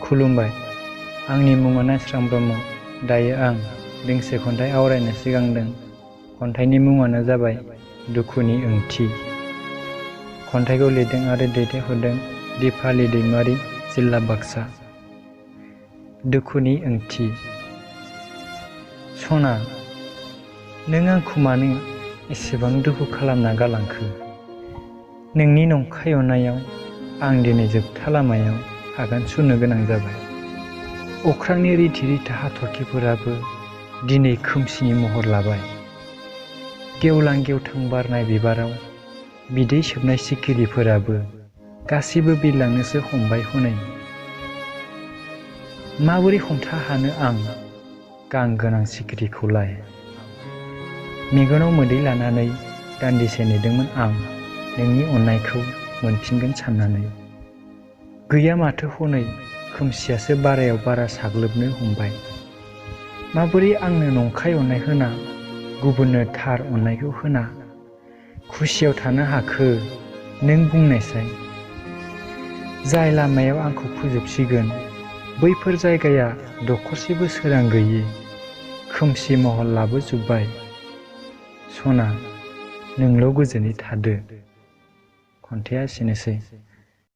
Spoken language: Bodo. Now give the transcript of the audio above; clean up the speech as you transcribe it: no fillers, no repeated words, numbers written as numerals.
खुलुमबाय। आंनि मुङा नायस्रां ब्रह्म। दायो आं दोंसे खन्थाइ आवरायनो सिगांदों। खन्थाइनि मुङानो जाबाय दुखुनि ओंथि। खन्थाइखौ लिरदों आरो दैथायहरदों दिपाली दैमारी, जिल्ला बाक्सा। दुखुनि ओंथि। सना, नों आंखौ मानो एसेबां दुखु खालामना गालांखो? नोंनि नंखाय अननायाव आं दिनै जोबथा लामायाव आगान सुरनो गोनां जाबाय। अख्रांनि रिथि रिथा हाथरखिफोराबो दिनै खोमसिनि महर लाबाय। गेवलां गेवथां बारनाय बिबाराव बिदै सोबनाय सिखिरिफोराबो गासैबो बिरलांनोसो हमबाय हनै। माबोरै हमथा हानो आं गां गोनां सिखिरिखौलाय? मेगनाव मोदै लानानै दान्दिसे नेदोंमोन आं नोंनि अननायखौ मोनफिनगोन साननानै। गैया माथो हनै खोमसियासो बारायाव बारा साग्लोबनो हमबाय। माबोरै आंनो नंखाय अननाय होना गुबुननो थार अननायखौ होना खुसियाव थानो हाखो नों बुंनायसाय? जाय लामायाव आंखौ फोजोबसिगोन बैफोर जायगाया दखरसेबो सोरां गैयि, खोमसि महर लाबोजोब्बाय। सना, नोंल' गोजोनै थादो। खन्थाइया एसेनोसै।